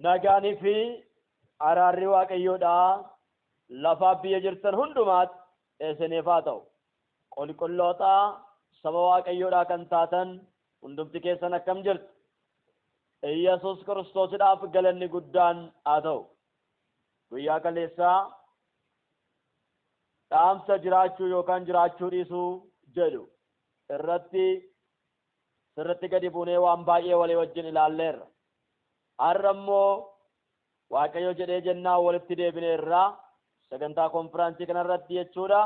Nagaanii fi araarri Waaqayyoodhaa lafaa biyya jirtan hundumaatti isiniif haa ta'u. Qulqulloota saba Waaqayyoodhaa kan taatan hundumti keessan akkam jirtu? Iyyasuus Kiristoosidhaaf galanni guddaan haa ta'u. Guyyaa kaleessaa dhaamsa jiraachuu yookaan jiraachuu dhiisuu jedhu irratti sirritti gadi buunee waan baay'ee walii wajjin ilaalleerra. Har'a immoo Waaqayyo jedhee jennaan walitti deebineerra sagantaa konfiraansii kanarratti jechuudha.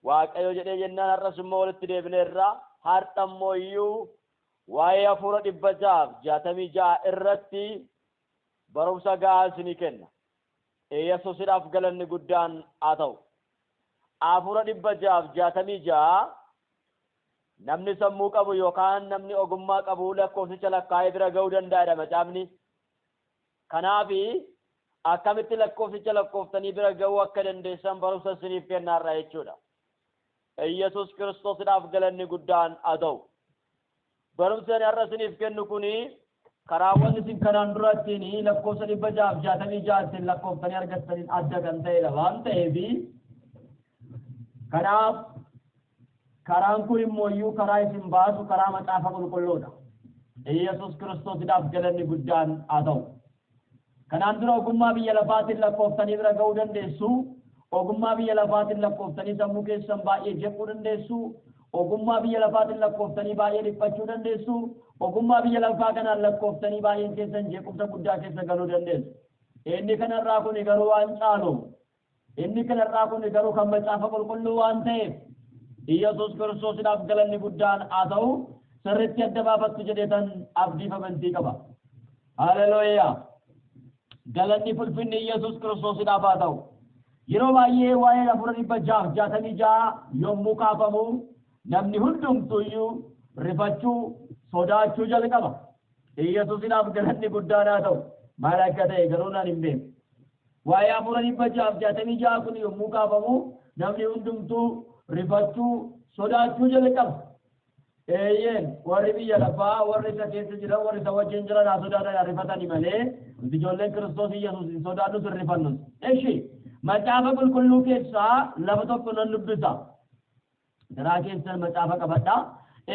Waaqayyo jedhee jennaan har'as immoo walitti deebineerra. Har'a immoo iyyuu waa'ee hafuura 666 irratti barumsa gahaa isinii kenna. Yesuusidhaaf galanni guddaan haa ta'u. Hafuura 666 namni sammuu qabu yookaan namni ogummaa qabu lakkoofsicha lakkaa'ee bira ga'uu danda'edha macaafni. Kanaaf akkamitti lakkoofsicha lakkooftanii bira ga'uu akka dandeessan barumsa isiniif kennaarra jechuudha. Iyyasuus Kiristoosidhaaf galanni guddaan haa ta'u. Barumsi ani har'a isiniif kennu kuni karaawwan isin kanaan dura ittiin lakkoofsa 666 ittiin lakkooftanii argattaniin adda kan ta'edha waan ta'eef, kanaaf karaan kun immoo iyyuu karaa isin baasu karaa macaafa qulqulluudha. Iyyasuus Kiristoosidhaaf galanni guddaan haa ta'u. Kanaan dura ogummaa biyya lafaatiin lakkooftanii bira ga'uu dandeessu. Ogummaa biyya lafaatiin lakkooftanii sammuu keessan baay'ee jequu dandeessu. Ogummaa biyya lafaatiin lakkooftanii baay'ee dhiphachuu dandeessu. Ogummaa biyya lafaa kanaan lakkooftanii baay'een keessan jeequmsa guddaa keessa galuu dandeessu. Inni kanarraa kun garuu waan caalu. Inni kanarraa kun garuu kan macaafa qulqulluu waan ta'eef Iyyasuus Kiristoosidhaaf galanni guddaan haa ta'u. Sirriitti adda baafattu jedheetan abdiif amantii qaba. Haleluuyaa! Galanni fulfinni Iyyasuus Kiristoosidhaaf haa ta'u. Yeroo baay'ee waa'ee hafuura 666 yommuu kaafamu namni hundumtuuyyuu rifachuu, sodaachuu jalqaba. Iyyasuusidhaaf galanni guddaan haa ta'u. Maal akka ta'e garuu naan hin beeku. Waa'ee hafuura 666 kun yommuu kaafamu namni hundumtuu rifachuu, sodaachuu jalqaba. Eeyyeen, warri biyya lafaa, warri isa keessa jiran, warri isa wajjin jiran haa sodaatan, haa rifatani malee nuti ijoolleen Kiristoos Iyyasuus hin sodaannus, hin rifannus. Eshi, macaafa qulqulluu keessaa lafa tokko nan dubbisa. Garaa keessan macaafa qabadhaa.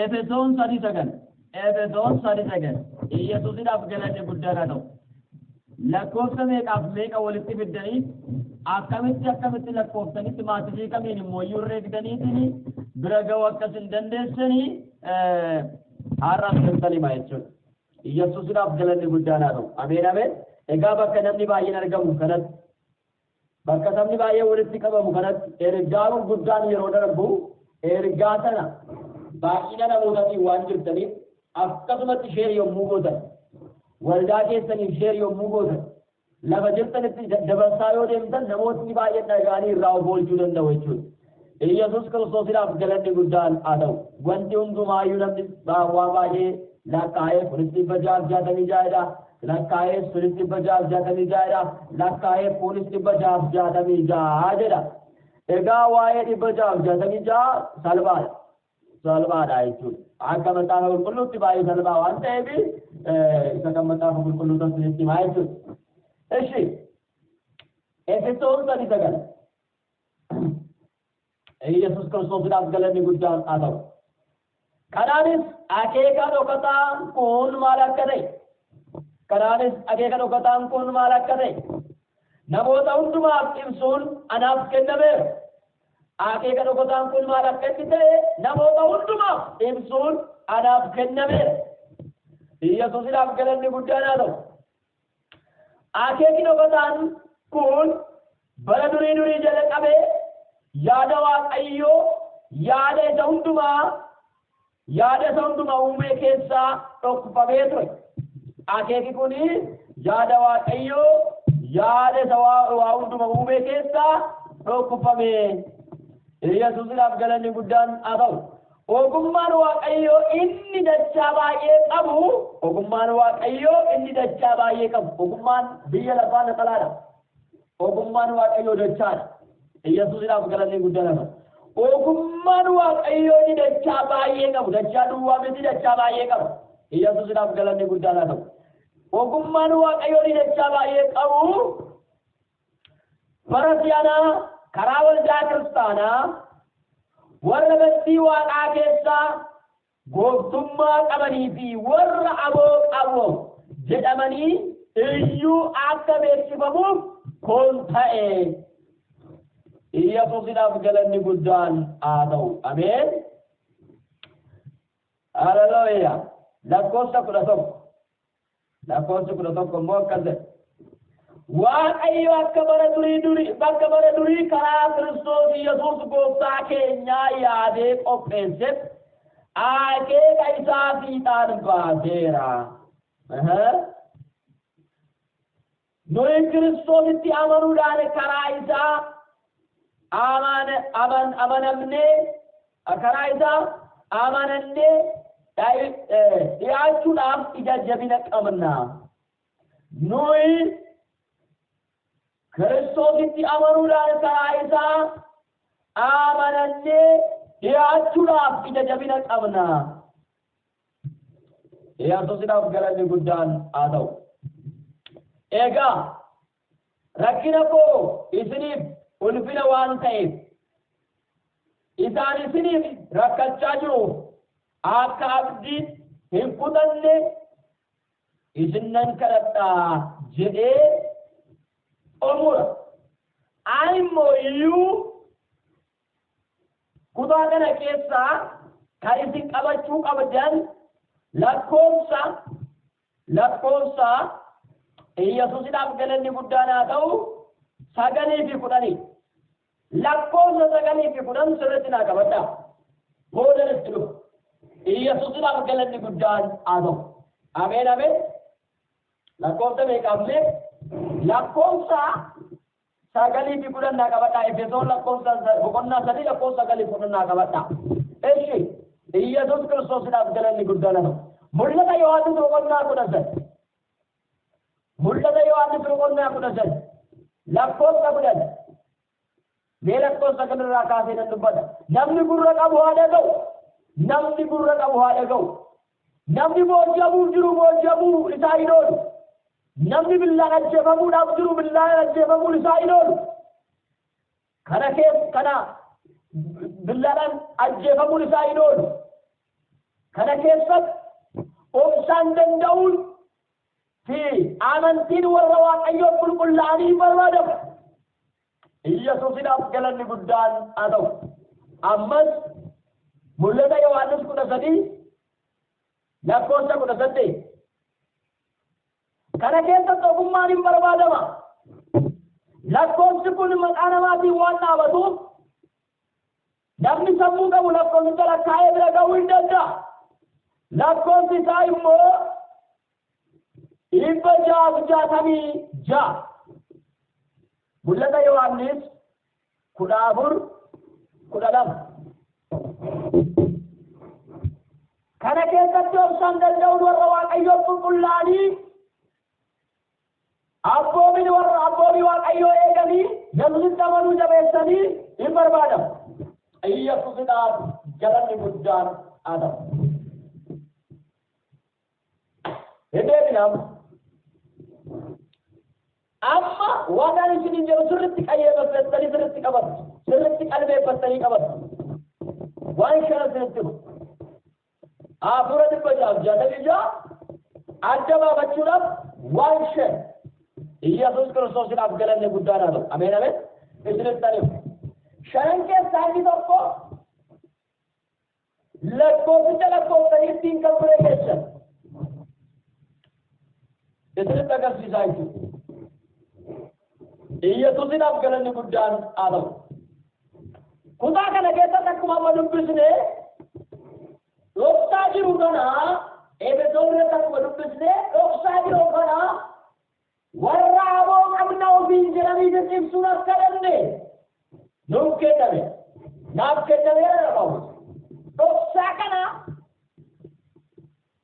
Efesoon 3:9. Efesoon 3:9. Iyyasuusidhaaf galanni guddaan haa ta'u. Lakkoofsa meeqaaf meeqa walitti fiddanii, akkamitti akkamitti lakkooftanitti, maatisii kamiin immoo iyyuu herreegdaniitiin bira ga'uu akkas hin dandeessanii har'a isinitti hima jechuudha. Iyyasuusidhaaf galanni guddaan haa ta'u. Ameen, ameen. Egaa bakka namni baay'een argamu kanatti, bakka sabni baay'een walitti qabamu kanatti, ergaa gurguddaan yeroo darbu ergaa sana baay'ina namootaatiin waan jirtaniif akkasumatti share yommuu gootan, waldaa keessaniif share yommuu gootan, lafa jirtanitti dabarsaa yoo deemtan namootni baay'een dhaga'anii irraa of oolchuu danda'u jechuudha. Iyyasuus Kiristoosiidhaaf galanni guddaan haa ta'u. Wanti hundumaayyuu namni waan baay'ee lakkaa'ee kunis 666dha. Lakkaa'ee sunis 666dha. Lakkaa'ee kunis 666 jedha. Egaa waa'ee 666 salphaadha. Salphaadha jechuudha. Akka macaafa qulqulluutti baay'ee salphaa waan ta'eef isa kan macaafa qulqulluu isinitti himaa jechuudha. Eshi, Efesoon 3:9. Iyyasuus Kiristoosiidhaaf galanni guddaan haa ta'u. Kanaanis akeeka dhokataan kun maal akka ta'e, kanaanis akeeka dhokataan kun maal akka ta'e namoota hundumaaf ibsuun anaaf kennameera. Akeeka dhokataan kun maal akka inni ta'e namoota hundumaaf ibsuun anaaf kennameera. Iyyasuusidhaaf galanni guddaan haa ta'u. Akeekni dhokataan kun bara durii durii jala qabee yaada Waaqayyoo, yaada isa hundumaa uumee keessaa dhokfamee ture. Akeeki kun yaada Waaqayyoo, yaada isa waa hundumaa uumee keessaa dhokfamee. Yesuusidhaaf galanni guddaan haa ta'u. Ogummaan Waaqayyoo inni dachaa baay'ee qabu, ogummaan Waaqayyoo inni dachaa baay'ee qabu, ogummaan biyya lafaa naxalaadha. Ogummaan Waaqayyoo dachaadha. Yesuusidhaaf galanni guddaan haa ta'u. Ogummaan Waaqayyoo inni dachaa baay'ee qabu, dachaa duwwaa miti, dachaa baay'ee qaba. Yesuusidhaaf galanni guddaan haa ta'u. Ogummaan Waaqayyoon dachaa baay'ee qabu bara si'anaa karaa waldaa kiristaanaa warra bantii waaqaa keessaa gooftummaa qabanii fi warra aboo qabu jedhamanii iyyuu akka beeksifamuuf kun ta'e. Iyyasuusidhaaf galanni guddaan haa ta'u. Ameen. Haleluuyaa. Lakkoofsa 11. Lakkoofsi 11 immoo akkas jedha. Waaqayyo akka bara durii karaa Kiristoos Yesuus gooftaa keenyaa yaadee qopheesse akeeka isaa fiixaan baaseera. Nuyi Kiristoositti amanuudhaan karaa isaa amanamnee karaa isaa amanannee dhiyaachuudhaaf ija jabina qabna. Nuyi Kiristoositti amanuudhaan karaa isaa amanannee dhiyaachuudhaaf ija jabina qabna. Yesuusidhaaf galanni guddaan haa ta'u. Egaa rakkina koo isiniif ulfina waan ta'eef isaan isiniif rakkachaa jiru akka abdii hin kutanne isin nan kadhadhaa jedhee xumura. Ani immoo iyyuu kutaa kana keessaa kan isin qabachuu qabdan lakkoofsa Iyyasuusidhaaf galanni guddaan haa ta'u 9 fi 10. Lakkoofsa 9 fi 10 sirriitti naa qabadhaa. Booda itti dhufu. Iyyasuusidhaaf galanni guddaan haa ta'u. Ameen ameen. Lakkoofsa meeqaaf? Lakkoofsa 9 fi 10 naa qabadhaa. Efesoon lakkoofsa boqonnaa 3 lakkoofsa 9 fi 10 naa qabadhaa. Eshi Iyyasuus Kiristoosiidhaaf galanni guddaan haa ta'u. Mul'ata Yohaannis boqonnaa 13. Mul'ata Yohaannis boqonnaa 13 lakkoofsa 10. Mee lakkoofsa kanarraa kaasee nan dubbata. Namni gurra qabu haa dhaga'u. Namni gurra qabu haa dhaga'u. Namni booji'amuuf jiru booji'amuu isaa hin oolu. Namni billaan ajjeefamuudhaaf jiru billaan ajjeefamuun isaa hin oolu. Kana keessa kana billaadhaan ajjeefamuun isaa hin oolu. Kana keessatti obsaan danda'uun fi amantiin warra Waaqayyoon qulqullaa'anii barbaadamu. Iyyasuusidhaaf galanni guddaan haa ta'u. Ammas Mul'ata Yohaannis 13 lakkoofsa 18. Kana keessatti ogummaan hin barbaadama. Lakkoofsi kun maqaa namaatiin waan dhaabatuuf namni sammuu qabu lakkoofsicha lakkaa'ee bira ga'uu hin danda'a. Lakkoofsi isaa immoo 666. Mul'ata Yohaannis 14 12. Kana keessatti obsaan danda'uun warra Waaqayyoon qulqullaa'anii abboomiin warra abboomii Waaqayyoo eeganii Yesuusitti amanuu jabeessanii hin barbaadamu. Iyyasuusidhaaf galanni guddaan haa ta'u. Hin deebinaam. Amma waan ani isiniin jedhu sirriitti qayyeeffattanii sirriitti qabattu. Sirriitti qalbeeffattanii qabattu. Waan shana isinitti himu. Hafuura 666 adda baafachuudhaaf waan shan. Iyyasuus Kiristoosiidhaaf galanni guddaan haa ta'u. Ameen ameen. Isinitti ani himu. Shanan keessaa inni tokko lakkoofsicha lakkooftanii ittiin kan bira geessan. Isinitti agarsiisaa jechuudha. Iyyasuusidhaaf galanni guddaan haa ta'u. Kutaa kana keessatti akkuma amma dubbisne dhoksaa jiru kana Efesoon irratti akkuma dubbisne dhoksaa jiru kana warra aboo qabna ofiin jedhanii ibsuun akka dandeenye nuuf kenname. Naaf kennameera Phaawulos. Dhoksaa kana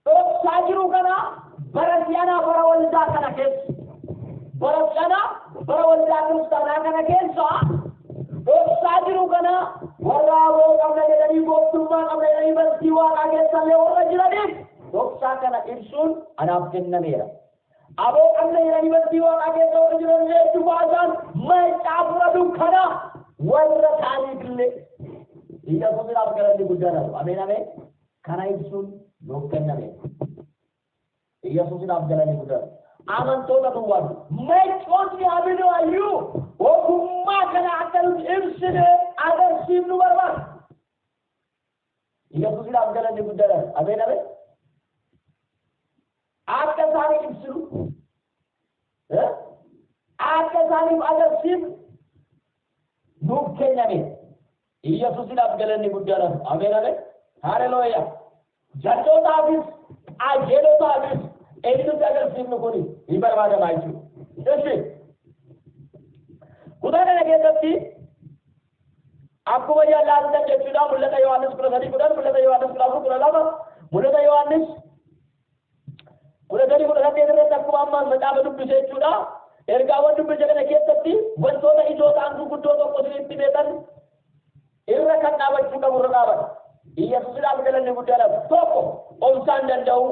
dhoksaa jiru kana bara si'anaa bara waldaa kana keessa bara si'anaa bara waldaa kiristaanaa kana keessa dhoksaa jiru kana warra aboo qabna jedhanii gooftummaa qabna jedhanii bantii waaqaa keessallee warra jiraniif dhoksaa kana ibsuun anaaf kennameera. Aboo qabna jedhanii bantii waaqaa keessa warri jiran illee cufaasaan macca hafuura dukkanaa warra ta'aniif illee Iyyasuusidhaaf galanni guddaan haa ta'u. Ameen ameen. Kana ibsuun nuuf kenname. Iyyasuusidhaaf galanni guddaan. Amantoota duwwaatu. Maccootni habinuu ayyuu ogummaa kana akka nuti ibsine agarsiifnu barbaada. Iyyasuusidhaaf galanni guddaan haa ta'u. Ameen ameen. Akka isaanii ibsinu, akka isaaniif agarsiifnu nuuf kenname. Iyyasuusidhaaf galanni guddaan haa ta'u. Ameen ameen. Haleluuyaa. Jallootaafis qajeelotaafis inni nuti agarsiifnu kun ni barbaadama jechuudha. Eshi. Kutaa kana keessatti akkuma jaallattan jechuudha Mul'ata Yohaannis 13:10, Mul'ata Yohaannis 14:12, Mul'ata Yohaannis 13:18 irratti akkuma ammaan macaafa dubbise jechuudha. Ergaawwan dubbise kana keessatti wantoota ijoo ta'an gurguddoo tokko isinitti beekan irra kan dhaabachuu qabu irra dhaabata. Iyyasuusidhaaf galanni guddaadha. Tokko, obsaan danda'u.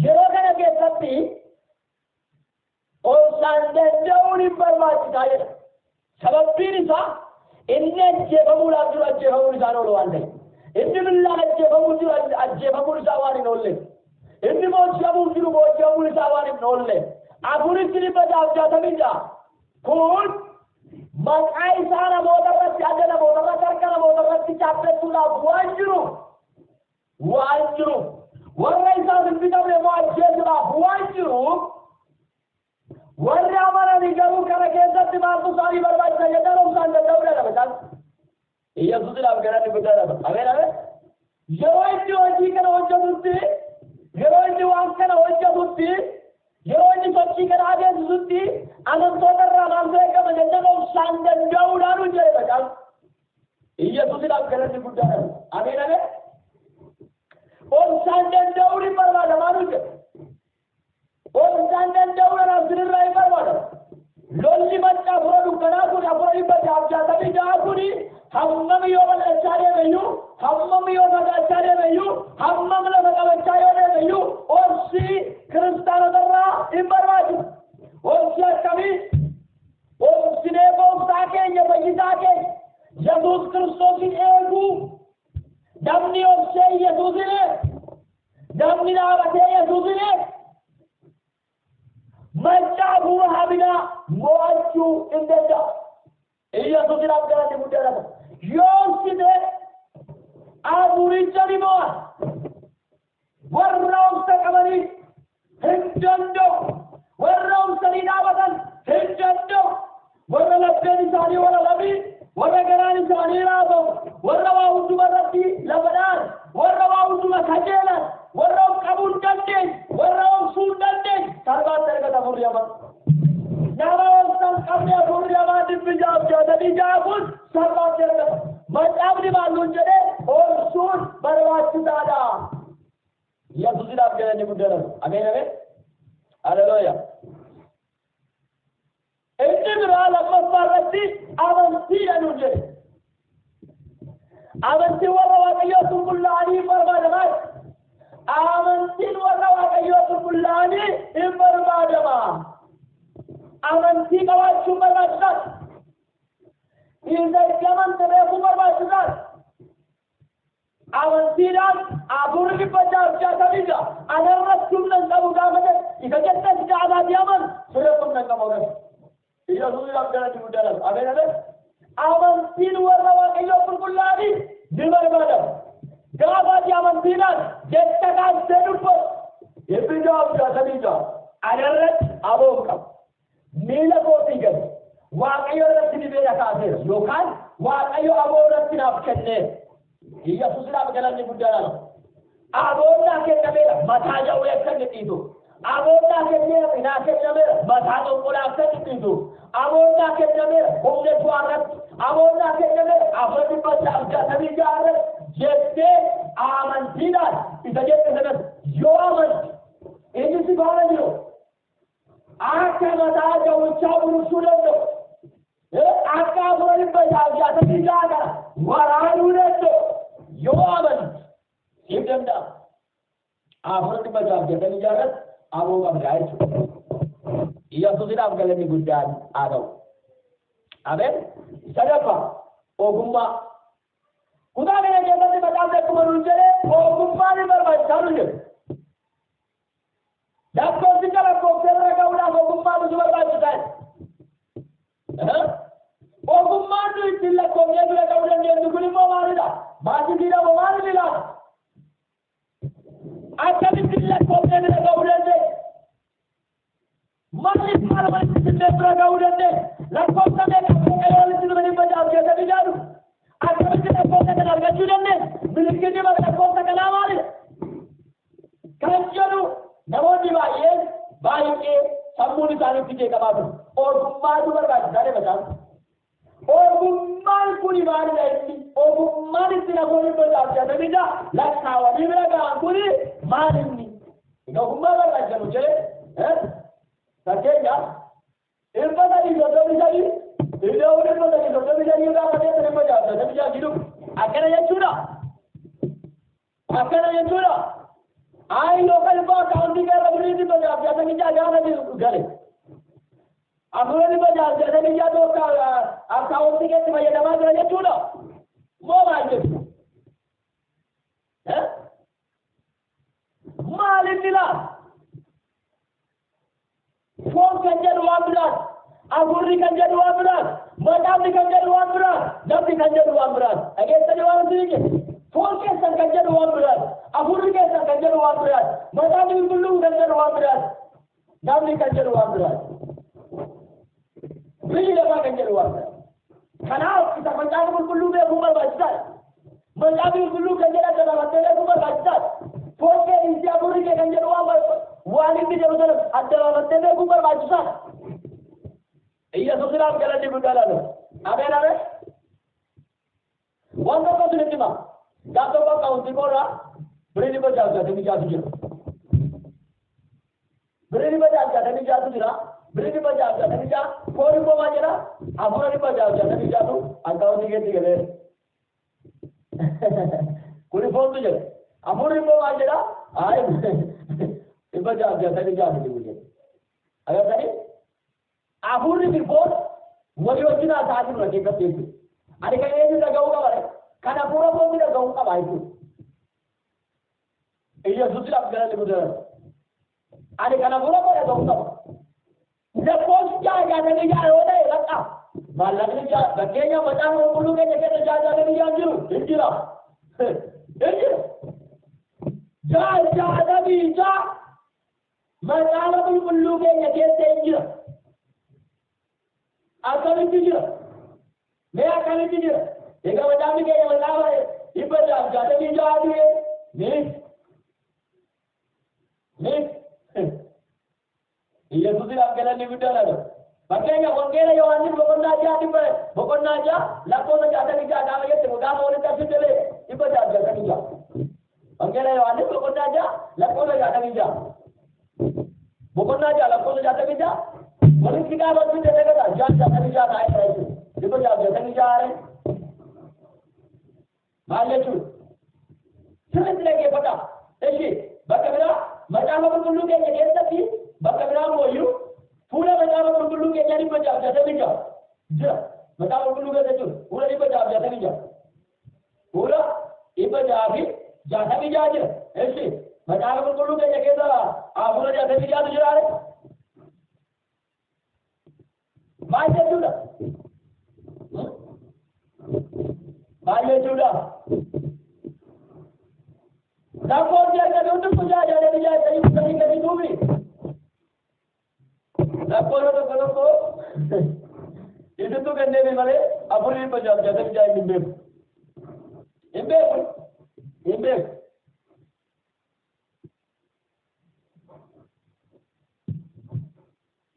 Yeroo kana keessatti obsaan danda'uun hin barbaachisaa jedha. Sababbiin isaa inni ajjeefamuudhaaf jiru ajjeefamuun isaan oolu waan ta'eef. Inni billaan ajjeefamuu jiru ajjeefamuun isaa waan hin oolle. Inni booji'amuuf jiru booji'amuun isaa waan hin oolle. Afuritti 666. Kun maqaa isaa namoota irratti, adda namoota irratti, harka namoota irratti chaappessuudhaaf waan jiru. Waan jiru. Warra isaaf hin bitamne immoo ajjeesuudhaaf waan jiru. Warri amananii garuu kana keessatti maaltu isaanii barbaachisa jennaan obsaan danda'uu dadhaba isaan. Iyyasuusidhaaf galanni guddaa dhaba. Ameen ameen. Yeroo inni hojii kana hojjetutti, yeroo inni waan kana hojjetutti, yeroo inni sochii kana adeemsisutti amantoota irraa maaltu eegama jennaan obsaan danda'uudhaan hojjete macaan. Iyyasuusidhaaf galanni guddaa dhaba. Ameen ameen. Obsaan danda'uun hin barbaadamaa hojjete. Obsaan danda'uudhaan isinirraa hin barbaadamu. Lolli macca afura dukkanaa kun afura 666 kun hammam yoo bal'achaa deeme iyyuu, hammam yoo fagaachaa deeme iyyuu, hammam lafa qabachaa yoo deeme iyyuu, obsi kiristaanotarraa hin barbaachisu. Obsi akkamii? Obsinee gooftaa keenya fayyisaa keenya Yesuus Kiristoosin eeguu. Namni obsee Yesuusin eegu, namni dhaabatee Yesuusin eegu, macca hafuura haminaa mo'achuu hin danda'u. Iyyasuusidhaaf galanni guddaa lafa. Yoo obsite hafuuricha ni mo'a. Warra obsa qabanii hin danda'u. Warra obsanii dhaabatan hin danda'u. Warra lapheen isaanii walalamii, warra garaan isaanii raafamu, warra waa hunduma irratti lafa dha'an, warra waa hunduma kajeelan, warra of qabuu hin dandeenye, warra obsuu hin dandeenye, salphaatti argata hafuurri hamaan. Nama obsa hin qabne hafuurri hamaan 666 kun salphaatti argata. Macaafni maal nuun jedhee obsuun barbaachisaadha. Yesuusidhaaf galanni guddaa lafa. Ameen ameen. Haleluuyaa. Inni biraa lammaffaa irratti amantiidha nuun jedhe. Amantiin warra Waaqayyoo qulqullaa'anii barbaadamaa. Amantiin warra Waaqayyoo qulqullaa'anii hin barbaadama. Amantii qabaachuun barbaachisaadha. Isa itti amante beekuun barbaachisaadha. Amantiidhaan hafuurri 666 anarratti humna hin qabu gaafa jedhe, isa jettes gaafa ati amantu sirratti humna hin qabu agarsiisa. Iyyasuusidhaaf galanni guddaa lafa. Ameen ameen. Amantiin warra Waaqayyoo qulqullaa'anii ni barbaadama. Gaafa ati amantiidhaan jecha kaastee dubbattu 666 anarratti aboo hin qabu. Miila kootii gadi Waaqayyo irratti dibee na kaaseera yookaan Waaqayyo aboo irratti naaf kenneera. Iyyasuusidhaaf galanni guddaa lafa. Aboon naa kennameera mataa jawwee akka inni dhiitu. Aboon naa kenneera naa kennameera mataa xonqolaa akka inni dhiitu. Aboon naa kennameera humna du'aa irratti. Aboon naa kennameera afura 666 irratti jettee amantiidhaan isa jette sanas yoo amante inni si faana jiru akka mataa jawwichaa buruqsuu danda'u. Akka afura 666 kana waraanuu danda'u yoo amante siif danda'ama. Afura 666 irratti aboo qabda jechuudha. Yesuusidhaaf galanni guddaan haa ta'u. Ameen. Sadaffaa, ogummaa. Kutaa kana keessatti macaafni akkuma nuun jedhe ogummaan ni barbaachisaa nuun jedhe. Lakkoofsicha lakkoofsee bira ga'uudhaaf ogummaatu si barbaachisaa. Ogummaan nu ittiin lakkoofnee bira ga'uu dandeenyu kun immoo maalidha? Maatisiidha moo maalidha laata? Akkamittiin lakkoofnee bira ga'uu dandeenya? Maaliif maal walitti finnee bira ga'uu dandeenya? Lakkoofsa meeqa meeqa yoo walitti dhufe 666 dhufu? Akkamitti lakkoofsa kana argachuu dandeenya? Milikinni lakkoofsa kanaa maalidha? Kan jedhu namoonni baay'een baay'ee sammuun isaaniitti jeeqamaa ture. Ogummaatu barbaachisaa dha macaafa. Ogummaan kun maalidha inni? Ogummaan itti namoonni 666 lakkaawanii bira ga'an kun maal inni? Ogummaa barbaachisan jedhee fakkeenyaaf 333 iddoon 333 gaafa ta'e 666 jiru akkana jechuudha. Akkana jechuudha. Ayi yookaan immoo akkaawuntii gara birrii 666 gaafa jiru gale. Afuura 666 tokko akkaawuntii keetti fayyadamaa jira jechuudha. Moo maal jechuudha? Maal inni laata? Foon kan jedhu waan biraati. Afuurri kan jedhu waan biraati. Macaafni kan jedhu waan biraati. Namni kan jedhu waan biraati. Dhageessanii waan isin jedhu. Foon keessan kan jedhu waan biraati. Afuurri keessan kan jedhu waan biraati. Macaafni qulqulluun kan jedhu waan biraati. Namni kan jedhu waan biraati. Biyyi lafaa kan jedhu waan biraati. Kanaaf isa macaafa qulqulluu beekuun barbaachisaadha. Macaafni qulqulluu kan jedhan adda baafattee beekuun barbaachisaadha. Foon kee dhiisee afuurri kee kan jedhu waan inni jedhu sana adda baafattee beekuun barbaachisaadha. Iyyasuusidhaaf galanni guddaa laata. Ameen ameen. Waan tokko isinitti hima. Gaaf tokko akkaawuntii koorraa birrii 666 jira. Birrii 666 jira. Birrii 666 foon immoo maal jedha? Afuura 666 akkaawuntii keetti galee. Kuni foontu jedha. Afuurri immoo maal jedha? Ayi 666 miti kun jedha. Agartanii? Afuurri fi foon walii wajjin haasa'aa jiru na keessatti jechuudha. Ani kan eenyu dhaga'uu qaba? Kan afuura foonti dhaga'uu qaba jechuudha. Iyyasuusidhaaf galanni guddaan. Ani kan afuura koo dhaga'uu qaba. Lakkoofsi 666 yoo ta'e bakka maallaqni fakkeenya macaafa qulqulluu keenya keessa 666 jiru hin jira. Hin jira. 666 macaafa qulqulluu keenya keessa hin jira. Akkamitti jira? Mee akkamitti jira? Egaa macaafni keenya macaafa 666 ture miti. Miti. Iyyasuusidhaaf galanni guddaan haa ta'u. Fakkeenya Wangeela Yohaannis boqonnaa 6 dhibba boqonnaa 6 lakkoofsa 66 gaafa jette gaafa walitti asitti beeka 666. Wangeela Yohaannis boqonnaa 6 lakkoofsa 66. Boqonnaa 6 lakkoofsa 66 walitti gaafa asitti beekata 666 ta'ee jira jechuudha. 666 are maal jechuudha? Sirriitti dhaggeeffadhaa. Ishi bakka biraa macaafa qulqulluu keenya keessatti bakka biraa mooyyuu fuula macaafa qulqulluu keenya 666 jira. Macaafa qulqulluu keessa jechuudha. Fuula 666. Fuula 666 jira. Ishi macaafa qulqulluu keenya keessa fuula 66 jira. Maal jechuudha? Maal jechuudha? Lakkoofsi argate hundumtu 666 jedhanii kutanii gadi duubi. Lakkoofsa tokko tokko isittuu kenneefi malee afurii 666 hin beeku. Hin beeku. Hin beeku.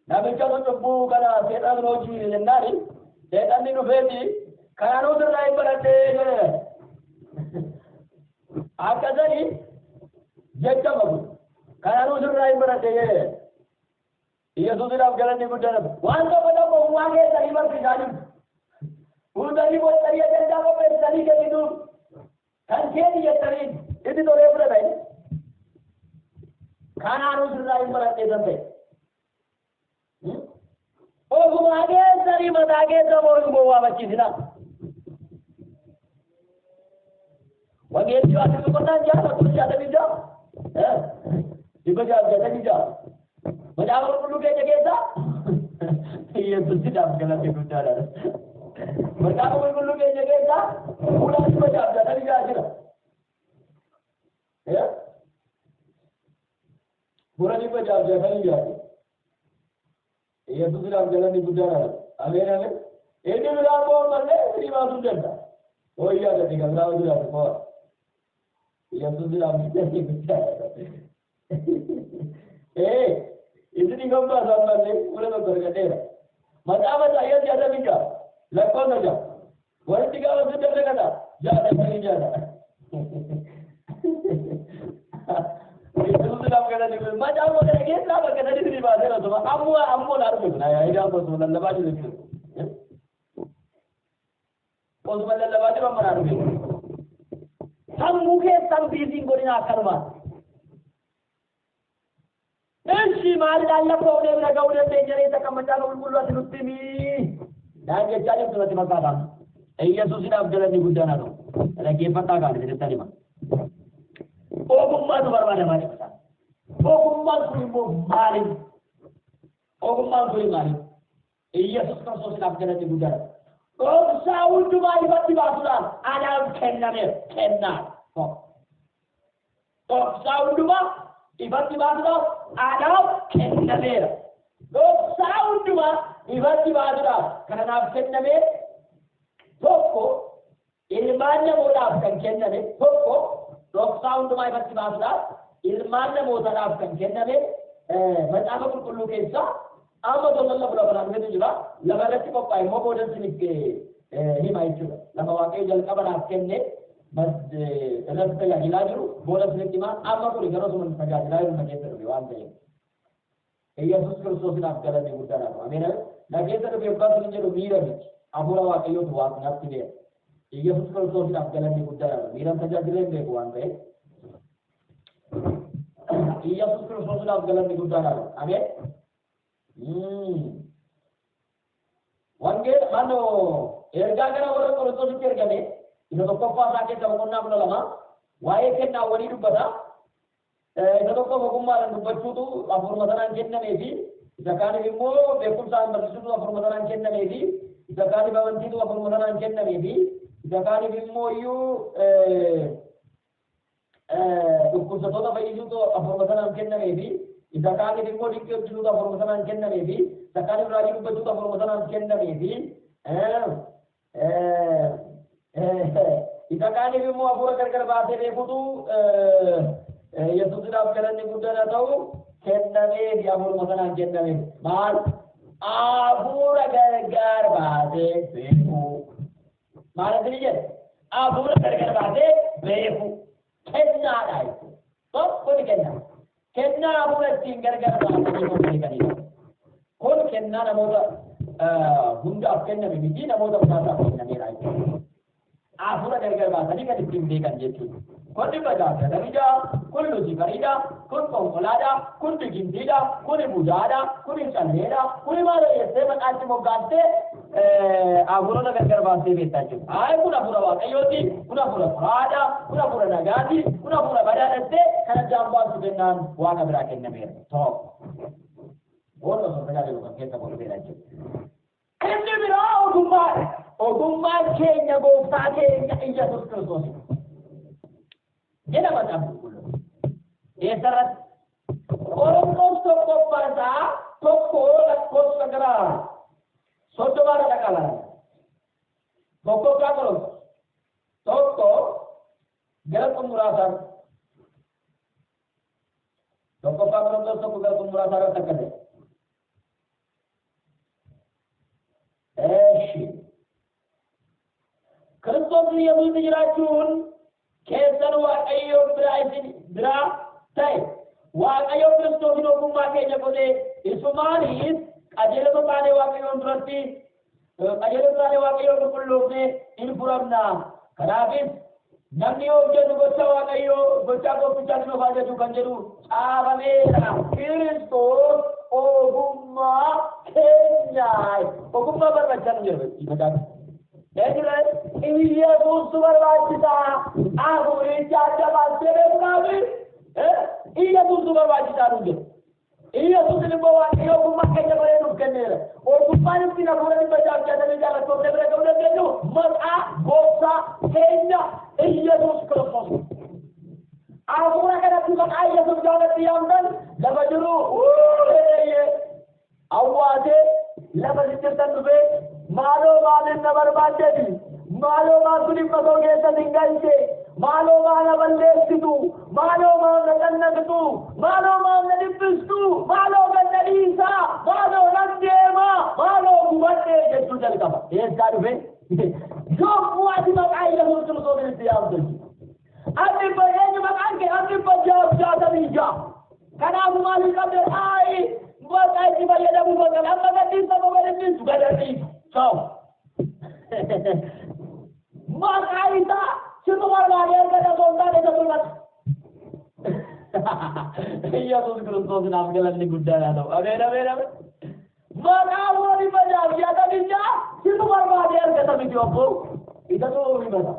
Namicha cubbuu kana seexan hojii jennaani seexanni dhufeeti kanaan sirraa hin baradhee jedhe. Akkasanii jecha qabu. Kanaan sirraa hin baradhee jedhe. Iyyasuusidhaaf galanni guddaan. Waan tokko tokko uumaa keessanii barsiisaa jirtu. Fuutanii boccanii ajandaa qopheessanii kennituuf kan keeti jettanii itti tolee fudhatan. Kanaanuu sirraa hin baradhee san ta'e. Ogumaa keessanii mataa keessa moo hin gowwaafachiisinaa. Wangeelli Yohaannis boqonnaa 6 lakkoofsa 66. 666. Macaafa qulqulluu keenya keessaa Yesuusidhaaf galanni guddaadha. Macaafa qulqulluu keenya keessaa fuula 666 jira. Fuula 666. Yesuusidhaaf galanni guddaadha. Ameen ameen. Inni biraa immoo ammallee firii baasuu danda'a. Wayyaa gadi kan biraa jiraatu qofa. Yesuusidhaaf galanni guddaadha. Isin kan baasu ammallee fuula tokko argadheera. Macaafa Isaayyaas 66 lakkoofsa 6. Walitti gaafa sun daldalata 66. Yesuusidhaaf galanni guddaadha. Macaafa kana keessaa bakka sadi firii baaseera osuma ammoo ammoo naa dhufe kun ayidaa osuma lallabaa jiru jechuudha. Osuma lallabaa jiru amma naa dhufe. Sammuu keessan biiziin godhina akkanumaan. Ishi maalidhaan lakkoofnee bira ga'uu dandeenya reessa kan macaafa qulqulluu ati nutti himii. Naan jechaa jirtu natti fakkaata. Yesuusidhaaf galanni guddaan haa ta'u. Dhaggeeffadhaa gaafii isinitti hima. Ogummaatu barbaadamaa jechuudha. Ogummaan kun immoo maali? Ogummaan kun maali? Iyyasuus Kiristoosiidhaaf galanni guddaadha. Dhoksaa hundumaa ifatti baasuudhaaf anaaf kennameera. Kennaa. Dhoksaa hundumaa ifatti baasuudhaaf anaaf kennameera. Dhoksaa hundumaa ifatti baasuudhaaf kan anaaf kenname tokko ilmaan namootaaf kan kenname tokko dhoksaa hundumaa ifatti baasuudhaaf ilmaan namootaadhaaf kan kenname macaafa qulqulluu keessaa amma tolan lafa lafa dhufetu jira. Lafa irratti qophaa'e immoo boodan isiniif hima jechuudha. Lafa Waaqayyo jalqaba naaf kenne irratti tajaajilaa jiru booda isinitti hima. Amma kuni gara osuma tajaajilaa jiru na keessa dhufe waan ta'eef. Yesuus Kiristoosiidhaaf galanni guddaadha. Ameen. Na keessa dhufe abbaa isin jedhu miira miti. Hafuura Waaqayyootu Waaqnatti beeka. Yesuus Kiristoosiidhaaf galanni guddaadha. Miiraan tajaajilee hin beeku waan ta'eef. Yesuus Kiristoosiidhaaf galanni guddaadha. Ameen. Wangeela mannoo ergaa gara warra Qorontositti ergame isa tokkoffaa isaa keessa boqonnaa 12 waa'ee kennaawwanii dubbata. Isa tokkoof ogummaadhaan dubbachuutu hafuuruma sanaan kennamee fi isa kaaniif immoo beekumsaan barsiisuutu hafuuruma sanaan kennamee fi isa kaaniif amantiitu hafuuruma sanaan kennamee fi isa kaaniif immoo iyyuu dhukkubsattoota fayyisuutu hafuuruma sanaan kennamee fi isa kaaniif immoo dinqii hojjetuutu hafuuruma sanaan kennamee fi isa kaaniif raajii dubbachuutu hafuuruma sanaan kennamee fi isa kaaniif immoo hafuura gargar baasee beekutu Yesuusidhaaf galanni guddaan haa ta'u kennamee fi hafuuruma sanaan kenname. Maal? Hafuura gargar baasee beekuu. Maal isin jedhe? Hafuura gargar baasee beekuu. Kennaadha jechuudha. Tokko ni kenna. Kennaa hafuura ittiin gargar baasanii kun beekanidha. Kun kennaa namoota hundaaf kenname miti, namoota muraasaaf kennameera jechuudha. Hafuura gargar baasanii kan ittiin beekan jechuudha. Kun 666, kun Luusifariidha, kun qonqolaadha, kun digimtiidha, kun budaadha, kun calleedha, kun maal jettee maqaatti moggaaftee hafuurota gargar baastee beektaa jechuudha. Ayi kun hafuura Waaqayyooti, kun hafuura xuraadha, kun hafuura nagaati, kun hafuura badaadha jettee kan addaan baastu kennaan Waaqa biraa kennameera. Tokko. Booda osoo tajaajilu kan keessa godhuteedha jechuudha. Inni biraa ogummaadha. Ogummaan keenya gooftaa keenya Iyyasuus Kiristoos. Jedha macaafa qulqulluu. Eessarratti? Qorontos tokkoffaa isaa 1 lakkoofsa gara 30 irra dhaqaa. Tokkoffaa Qorontos 1 gara xumuraa isaa. Tokkoffaa Qorontos 1 gara xumuraa isaa irratti akka ta'e. Eeshi. Kiristoos Yesuus jiraachuun keessan Waaqayyo biraa isin biraa ta'e. Waaqayyo Kiristoosin ogummaa keenya godhee isumaanis qajeelota taanee Waaqayyoon duratti qajeelota taanee Waaqayyoon qulqulloofnee in furamna. Kanaafis Namni hojjetu gocha Waaqayyoo gocha gooftichaatti nuuf ajaju kan jedhu caafameera. Kiristoos ogummaa keenyaa. Ogummaa barbaachisaa nu jedhu macaafa. Eenyudha? Iyyasuustu barbaachisaa. Hafuuricha adda baastee beekuudhaaf Iyyasuustu barbaachisaa nu jedhu. Iyyasuus immoo Waaqayyo ogummaa keenya godhee nuuf kenneera. Ogummaan ittiin hafuura 666 lakkoofnee bira ga'uu dandeenyu maqaa gooftaa keenya Iyyasuus Kiristoos. Hafuura kanatti maqaa Iyyasuus gaafatti yaamtan lafa jiru awwaatee lafa jirtan dhufee maaloo maaliin na barbaaddeeti? Maaloo maaltu dhimma koo keessa sin galche? Maaloo maal na balleessitu? Maaloo maal na qannaqxu? Maaloo maal na dhiphistu? Maaloo gad na dhiisaa? Maaloo nan deema? Maaloo gubadhee jechuu jalqaba. Eessaa dhufe? Yommuu ati maqaa Iyyasuus Kiristoos itti yaamtu. Ati eenyu maqaan kee? Ati 666. Kanaafuu maal hin qabne? Ayi maqaa itti fayyadamuu bakka amma gadhiisa moo gad dhiisu? Gad dhiisu. Ciao. Maqaa isaa situ barbaadee argata osoo hin taane isa mul'ata. Iyyasuus Kiristoos naaf galanni guddaa haa ta'u. Ameen ameen ameen. Maqaa hafuura 666 situ barbaadee argata miti obbo. Isatu himata.